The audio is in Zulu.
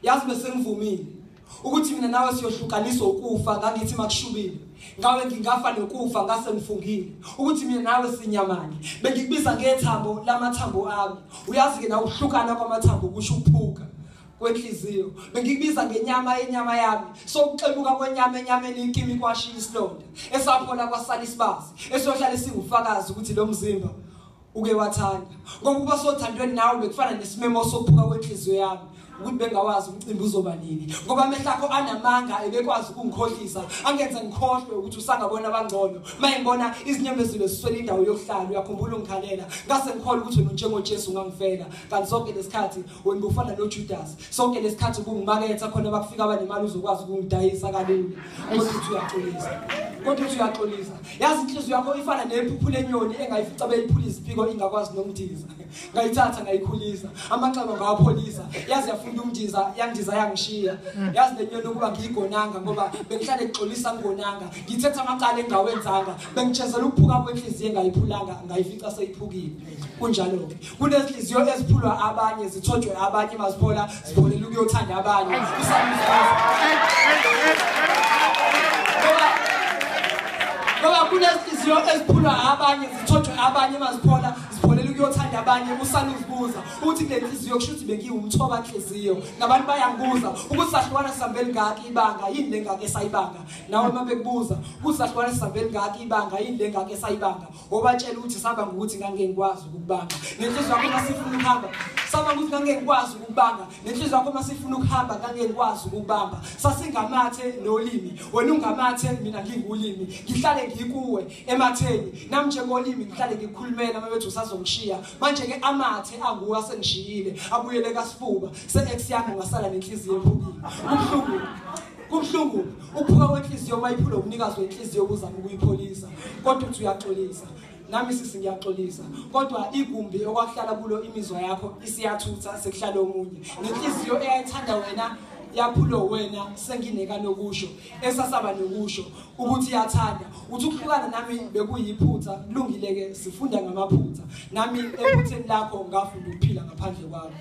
Yazi bese ngivumile ukuthi mina nawe siyohlukaniswa ukufa, ngangithi makushubile ngawe ngingafa nokufa, ngase ngifungile ukuthi mina nawe sinyamane. Bengikubiza ngethambo lamathambo ami, uyazi ke nawe ukuhlukana kwamathambo kusho ukuphuka kwenhliziyo. Bengikubiza ngenyama yenyama yami, so ukuxebuka kwenyama enyameni ikimi kwashiya isilonda esaphola kwasala isibazi esohlale singufakazi ukuthi lo mzimba uke wathanda. Ngoba ukuba sothandweni nawe bekufana nesimemo sokuphuka kwenhliziyo yami, ukuthi bengawazi umcimbi uzoba nini, ngoba amehlo akho anamanga ebekwazi ukungikhohlisa, angenza ngikhohlwe ukuthi usangabona abangcono. Mayengibona izinyembezi ziswele indawo yokuhlala, uyakhumbula ungikhalela, ngase ngikholwa ukuthi wena njengoJesu ungangifela. Kanti sonke lesikhathi wena ubufana noJudas, sonke lesikhathi ubungimaketha khona bakufika abanemali uzokwazi ukungidayisa kalula. Kodwa uthi uyaxolisa, kodwa uthi uyaxolisa. Yazi inhliziyo yakho ifana nephuphu lenyoni engayifica beyiphula iziphiko ingakwazi nokundiza. Ngayithatha ngayikhulisa, amanxeba ngawapholisa, yazi yafunda umndiza, yandiza yangishiya. Yazi le nyoni ukuba ngiyigonanga, ngoba bengihlale ngixolisa ngigonanga, ngithetha amacala engawenzanga, bengitshezela ukuphuka kwenhliziyo engayiphulanga, ngayifica seyiphukile. Kunjalo-ke kunezinhliziyo eziphulwa abanye, zithotshwe abanye, maziphola zipholela ukuyothanda abanye. Ngoba kunezinhliziyo eziphulwa abanye, zithotshwe abanye, maziphola zipholela ukuyothanda abanye. Usale uzibuza ukuthi kule nhliziyo kusho ukuthi bengiwumthoba nhliziyo. Nabantu bayangibuza ukuthi sahlukana sihambe lingaki ibanga, yini le ngaka esayibanga. Nawe uma bekubuza ukuthi sahlukana sihambe lingaki ibanga, yini le ngaka esayibanga, obatshela ukuthi saba ngokuthi ngangengikwazi ukubanga. Nenhliziyo yakho masifuna ukuhamba, saba ngokuthi ngangengikwazi ukubanga. Nenhliziyo yakho masifuna ukuhamba, ngangengikwazi ukubamba. Sasingamathe nolimi, wena ungamathe, mina ngingulimi, ngihlale ngikuwe ematheni, nami njengolimi ngihlale ngikukhulumela uma bethi usazongishiya. Manje ke amathe anguwe asengishiyile, abuyele kasifuba se-ex yakho, ngasala nenhliziyo ephukile. Kubuhlungu, kubuhlungu ukuphuka kwenhliziyo mayiphula umnikazi wenhliziyo kuzama ukuyipholisa, kodwa uthi uyaxolisa. Nami sisi ngiyaxolisa, kodwa igumbi okwakuhlala kulo imizwa yakho isiyathutha, sekuhlala omunye. Nenhliziyo eyayithanda wena yaphulwa wena, sengineka nokusho esasaba nokusho ukuthi iyathanda. Uthi ukuhlukana nami bekuyiphutha, kulungile ke, sifunda ngamaphutha. Nami ephutheni lakho ngafunda ukuphila ngaphandle kwakho.